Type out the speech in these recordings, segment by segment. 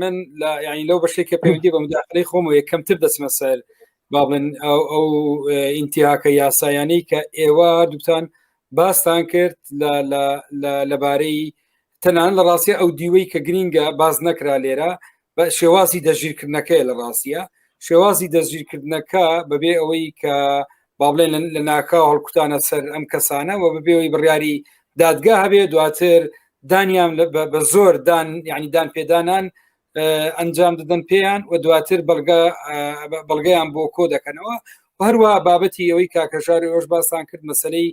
من لە یعنی لەو بەشێک کە پەیوەندی بە مداخلەی خۆم و کەمتر دەچمە سەر با بڵێن ئەو ئەو ئینتیهاکە یاسایانەی کە ئێوە دووتان باستان کرد لە لە لە لەبارەی تەنان لە ڕاستیە ئەو دیوەی کە گرینگە باز نەکرا لێرە بە شێوازی دەستگیرکردنەکەی لە ڕاستیە شێوازی دەستگیرکردنەکە بەبێ ئەوەی کە با بڵێن لە ناکاو هەڵکوتانە سەر ئەم کەسانە و بەبێ ئەوەی بڕیاری دادگا هەبێ دواتر دانیان بە زۆر دان یعنی دان پێدانان ئەنجام دەدەن پێیان و دواتر بەڵگە بەڵگەیان بۆ کۆ دەکەنەوە و هەروە بابەتی ئەوەی کاکەژاری ئەوش باستان کرد مەسلەی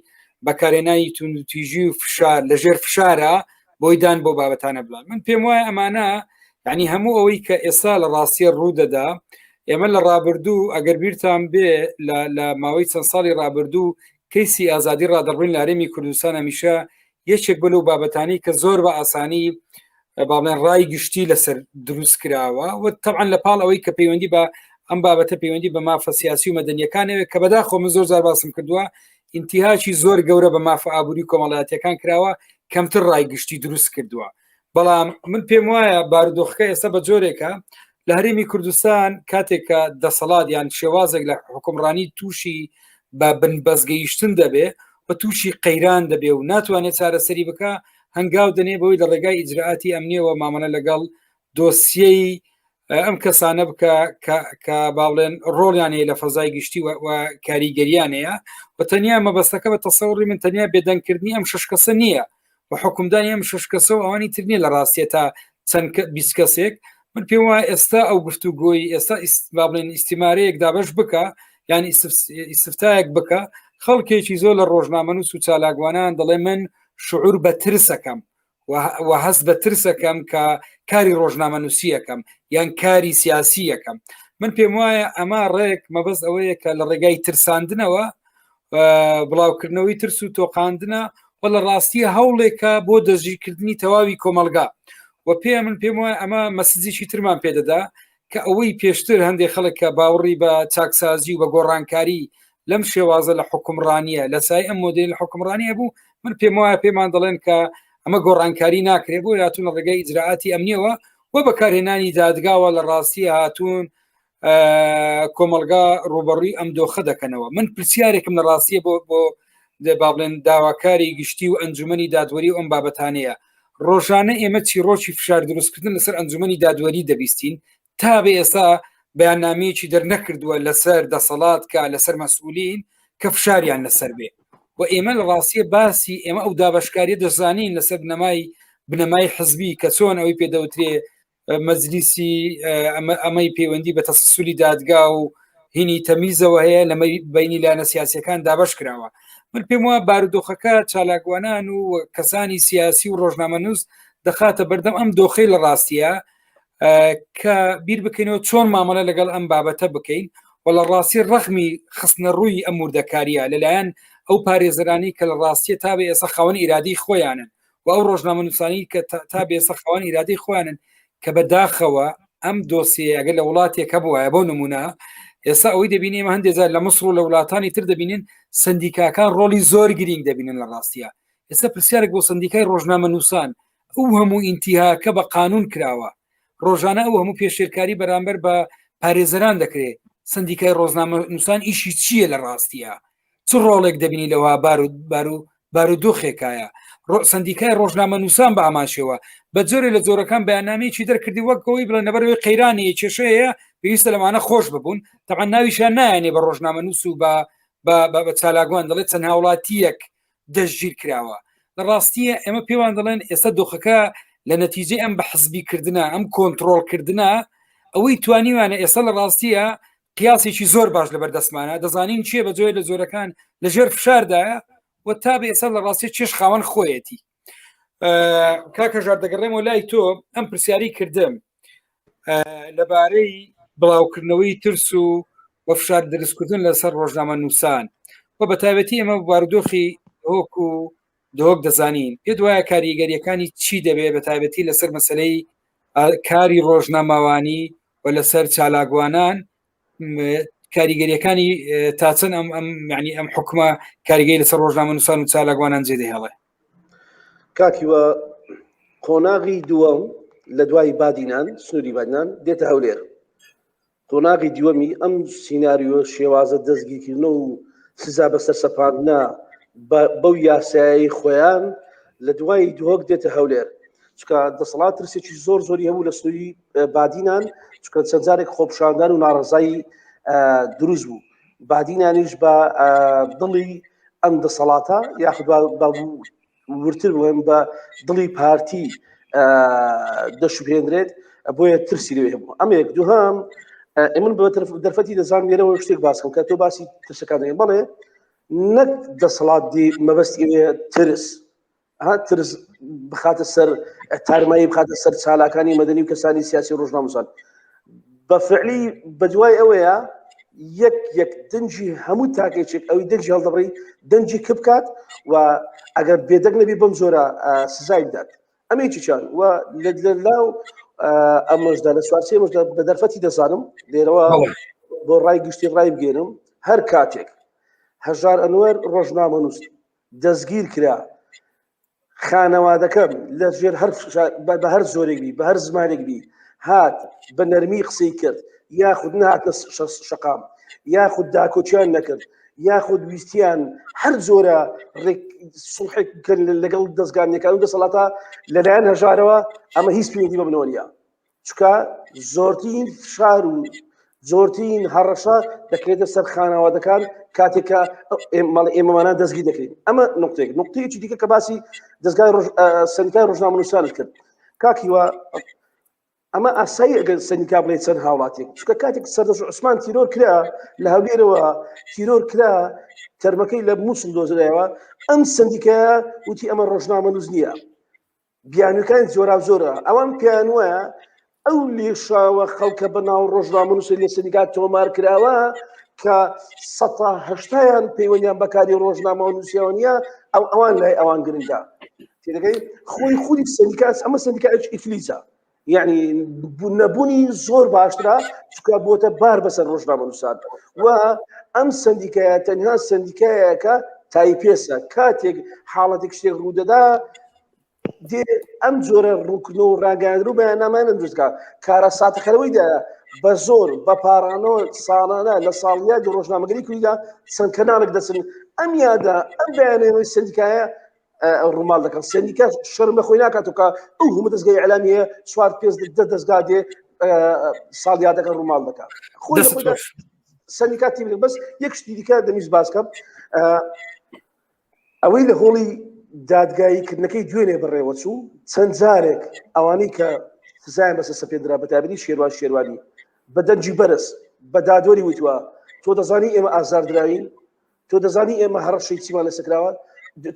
بەکارێنانی توندوتیژی و فشار لەژێر فشارە بۆی دان بۆ بابەتانە بڵان من پێم وایە ئەمانە یعنی هەموو ئەوەی کە ئێستا لە ڕاستیە ڕوو دەدا ئێمە لە ڕابردوو ئەگەر بیرتان بێ لە ماوەی چەند ساڵی ڕابردوو کەیسی ئازادی ڕادەڕوین لارێمی کوردستان هەمیشە یەکێک بە لەو بابەتانی کە زۆر بە ئاسانی باڵێن ڕای گشتی لەسەر دروست کراوە و طبعا لە پاڵ ئەوەی کە پەیوەندی بە ئەم بابەتە پەیوەندی بە مافە سیاسی و مەدەنیەکانەوە کە بەداخۆ من زۆر زار باسم کردووە ئینتیهاکی زۆر گەورە بە مافە ئابووری کۆمەڵایەتیەکان کراوە کەمتر ڕای گشتی دروست کردووە بەڵام من پێم وایە بارودۆخەکە ئێستا بە جۆرێکە لە هەرێمی کوردستان کاتێک کە دەسەڵات یان شێوازێک لە حکومڕانی تووشی بە بنبەستگەیشتن دەبێ و تووشی قەیران دەبێ و ناتوانێت چارەسەری بکە هەنگاو دەنێ بەوەی لە ڕێگای ئیجرراعاتی ئەمنیەوە مامەڵە لەگەڵ دۆسیەی ئەم کەسانە بکە کە باڵێن ڕۆڵیان هەیە لە فەزای گشتی و کاریگەریان هەیە و تەنیا مەبەستەکە بە تەسەوڕی من تەنیا بێدەنگکردنی ئەم شش کەسە نییە و حکومدانی ئەم شش کەسە و ئەوانی تر نییە لە ڕاستیە تا چەند 20 کەسێک من پێم وایە ئێستا ئەو گفتوگۆی ئێستا با بڵێن ئیستیمارەیەک دابەش بکە یان ئیسفتایەک بکە خەڵکێکی زۆر لە ڕۆژنامەنووس و چالاکوانان دەڵێ من شعور بە ترسەکەم و هەست بە ترسەکەم کە کاری ڕۆژنامەنووسیەکەم یان کاری سیاسی یەکەم من پێم وایە ئەمە ڕێک مەبەست ئەوەیە کە لە ڕێگای ترساندنەوە بڵاوکردنەوەی ترس و تۆقاندنە و لە ڕاستی هەوڵێکە بۆ دەستگیرکردنی تەواوی کۆمەلگا و پێ من پێم وایە ئەمە مەسجێکی ترمان پێدەدا کە ئەوەی پێشتر هەندێک خەڵک کە باوەڕی بە چاکسازی و بە گۆڕانکاری لەم شێوازە لە حکومڕانیە لە سای ئەم مۆدیل حکومڕانیە بوو من پێم وایە پێمان دەڵێن کە ئەمە گۆڕانکاری ناکرێ بۆ هاتوون لە ڕێگای ئیجرائاتی ئەمنیەوە و بەکارهێنانی دادگاوە لە ڕاستی هاتوون کۆمەلگا ڕوبەڕووی ئەم دۆخە دەکەنەوە من پرسیارێکم لە ڕاستیە بۆ بۆ با بڵێن داواکاری گشتی و ئەنجومنی دادوەری و ئەم بابەتانەیە ڕۆژانە ئێمە چیڕۆکی فشار دروستکردن لەسەر ئەنجومنی دادوەری دەبیستین تا بە ئێستا بەیاننامەیەکی دەرنەکردووە لەسەر دەسەڵات کە لەسەر مەسئولین کە فشاریان لەسەر بێ و ئێمە لە ڕاستیە باسی ئێمە ئەو دابشکاریە دەزانین لەسەر بنەمای بنەمای حزبی کە چۆن ئەوەی پێدەوترێ مەجلیسی ئەمەی پەیوەندی بە تەسەسولی دادگا و هینی تەمیزەوە هەیە لە بینی لایەنە سیاسەکان دابش کراوە من پێم وە بارودۆخەکە چالاکوانان و کەسانی سیاسی و ڕۆژنامەنووس دەخاتە بەردەم ئەم دۆخەی لە ڕاستیە کە بیر بکەینەوە چۆن مامەڵە لەگەڵ ئەم بابەتە بکەین و لە ڕاستی ڕەخمی خستنە ڕووی ئەم وردەکاریە لەلایەن ئەو پارێزەرانی کە لە ڕاستیە تا بە ئێستا خاوەن ئیرادەی خۆیانن و ئەو ڕۆژنامەنووسانی کە تا بێسە خاوەن ئیرادەی خۆیانن کە بە داخەوە ئەم دۆسیە ئەگەر لە وڵاتێک هەبووایە بۆ نمونە ئێستا ئەوەی دەبینی ئێمە هەندێک جار لە مسر و لە وڵاتانی تر دەبینین سندیکاکان ڕۆڵی زۆر گرنگ دەبینن لە ڕاستیە ئێستا پرسیارێک بۆ سندیکای ڕۆژنامەنووسان ئەو هەموو ئینتیهاکە بە قانون کراوە ڕۆژانە ئەو هەموو پێشێلکاری بەرامبەر بە پارێزەران دەکرێت سندیکای ڕۆژنامە نووسان ئیشی چییە لە ڕاستیە چ ڕۆڵێک دەبینی لەوە بارو بارو بارودۆخێکایە سندیکای ڕۆژنامە نووسان بە ئامان شێوە بە جۆرێ لە جۆرەکان بەیاننامەیەکی دەرکردی وەک ئەوەی بڵێن لەبەرەوەی قەیرانی کێشەیە پێویستە لەمانە خۆش ببوون تەعا ناویشیان نایانێ بە ڕۆژنامە نووس و بە بە چالاکوان دەڵێت چەند هاوڵاتیەک دەستگیر کراوە لە ڕاستیە ئێمە پێوان دەڵێن ئێستا دۆخەکە لە نەتیجەی ئەم بە حزبیکردە ئەم کۆنتترۆلکردە ئەوەی توانیوانە ئێستا لە ڕاستیە قیاسێکی زۆر باش لەبەر دەستمانە دەزانین چیە بە جۆی لە زۆرەکان لە ژێر فشاردایە و تا بە ئێستا لە ڕاستی چێش خاوەن خۆیەتی کاکە ژار دەگەڕێمەوە لای تۆ ئەم پرسیاری کردم لەبارەی بڵاوکردنەوەی ترس و وە فشار دروستکردن لەسەر ڕۆژنامە نووسان و بە تایبەتی ئێمە بارودۆخی هۆک و دهۆک دەزانین پێ دوایە کاریگەریەکانی چی دەبێت بە تایبەتی لەسەر مەسلەی کاری ڕۆژنامەوانی و لەسەر چالاکوانان کاریگەریەکانی تا چەند ئەم ئەم ینی ئەم حکومە کاریگەی لەسەر ڕۆژنامە نووسان و چالاکوانان جێ دەهێڵێ کاکیوە قۆناغی دووەم. لە دوای بادینان سنووری بادینان دێتە هەولێر قۆناغی دووەمی ئەم سیناریۆ شێوازە دەستگیرکردنە و سزا بەسەر سەپاندنە بەو یاسایی خۆیان لە دوای دهۆک دێتە هەولێر چکە دەسەڵات ترسێکی زۆر زۆری هەبوو لە سنووری بادینان چکە چەند جارێک خۆپشاندان و ناڕزایی دروست بوو بادینانیش بە دڵی ئەم دەسەڵاتە یاخود وردتر بڵێم بە دڵی پارتی دەشوبهێنرێت بۆیە ترسی لێ هەبوو ئەمە یەک دووهام من بە دەرفەتی دەزانم لێرەوە شتێک باسکەم کە تۆ باسی ترسەکان دەکەی بەڵێ نەک دەسەڵات دی مەبەستی ئەوەیە ترس ها ترس بخاتە سەر تارمایی بخاتە سەر چالاکانی مەدەنی و کەسانی سیاسی ڕۆژناموسان بە فعلی بەدوای ئەوەیە یەک یەک دەنگی هەموو تاکێکێک ئەوی دەنگی هەڵدەبڕی دەنگی کبکات و ئەگەر بێدەنگ نەبی بەم جۆرە سزای بدات ئەمە چیان و لەلاو ئەمەشدا لە چوارچێ ئەمەشدا بە دەرفەتی دەزانم لێرەوە بۆ ڕای گشتی ڕای بگەێنم هەر کاتێک هەژار ئەنوەر ڕۆژنامەنووس دەستگیر کرا خانەوادەکەم لە ژێر هەر بە هەر زۆرێک بی بە هەر زمانێک بی هات بە نەرمی قسەی کرد یاخود نهاتە شەقام یاخود داکۆکیان نەکرد یاخود ویستیان هەر جۆرە سڵحێک بکەن لەگەڵ دەستگانیەکان و دەسەڵاتە لەلایەن هەژارەوە ئەمە هیچ پەیوەندی بە منەوە نییە چکە زۆرترین فشار و زۆرترین هەڕەشە دەکرێتە سەر خانەوادەکان کاتێک کە ئێمەمانە دەستگیر دەکرێن ئەمە نقطێک نقطەیەکی دیکە کە باسی دەستگای سەندیکای ڕۆژنامەنووسانت کرد کاکیوە ئەمە ئاسایی ئەگەر سەندیکا بڵێ چەند هاوڵاتێک چکە کاتێک سەردەش عوسمان تیرۆر کرا لە هەولێرەوە تیرۆر کرا تەرمەکەی لە مووسڵ دۆزرایەوە ئەم سەندیکایە وتی ئەمە ڕۆژنامەنووس نییە بیانووکانی جۆراوجۆرە ئەوان پێیان وایە ئەو لێشاوە خەڵکە بە ناو ڕۆژنامەنووسی لە سەندیکا تۆمار کراوە کە سەتا هەشتایان پەیوەندیان بەکاری ڕۆژنامە و نووسیەوە نییە ئەو ئەوان لای ئەوان گرنگە تێدەگەی خۆی خودی سەندیکا ئەمە سەندیکایەکی ئیفلیجە یعنی نەبوونی زۆر باشترە چکە بۆتە بار بەسەر ڕۆژنامەنووسان و ئەم سندیکایە تەنها سندیکایەکە تایپێسە کاتێک حاڵەتێک شتێک ڕوودەدا دێ ئەم جۆرە ڕووکردنەوە و ڕاگەیاندن و بەیاننامانە دروست بکات کارەساتەکەرەوەیدا بە زۆر بە پارانەوە ساڵانە لە ساڵیادی ڕۆژنامەگەری کوردیدا چەند کەناڵێک دەچن ئەم یادە ئەم بەیاننامەی سەندیکایە ڕووماڵ دەکەن سەندیکا شەرم لە خۆی ناکات و کە ئەو هەموو دەستگای ئیعلامیە چوار پێنج دە دەستگا دێ ساڵیادەکە ڕووماڵ دەکات خۆی سەندیکا تیم بەس یەک شتی دیکە دەمیست باس کەم ئەوەی لە هۆڵی دادگایی کردنەکەی دوێنێ بەڕێوەچوو چەند جارێک ئەوانەی کە سزایان بەسەر سەپێندرا بەتایبەتی شێروان شێروانی بە دەنگی بەرز بە دادوەری وتووە تۆ دەزانی ئێمە ئازاردراوین تۆ دەزانی ئێمە هەڕەشەی چیمان لەسەر کراوە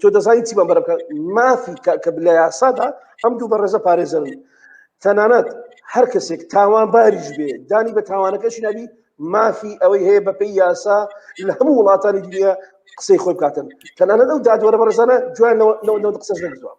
تۆ دەزانی چیمان بەرە بکە مافی کە لە یاسادا ئەم دوو بەڕێزە پارێزەرن تەنانەت هەر کەسێک تاوانباریش بێ دانی بە تاوانەکەشی نابی مافی ئەوەی هەیە بەپێی یاسا لە هەموو وڵاتانی دنیا قسەی خۆی بکاتن تەنانەت ئەو دادوەرە بەڕێزانە جوان لەوە قسەش نەکردووە.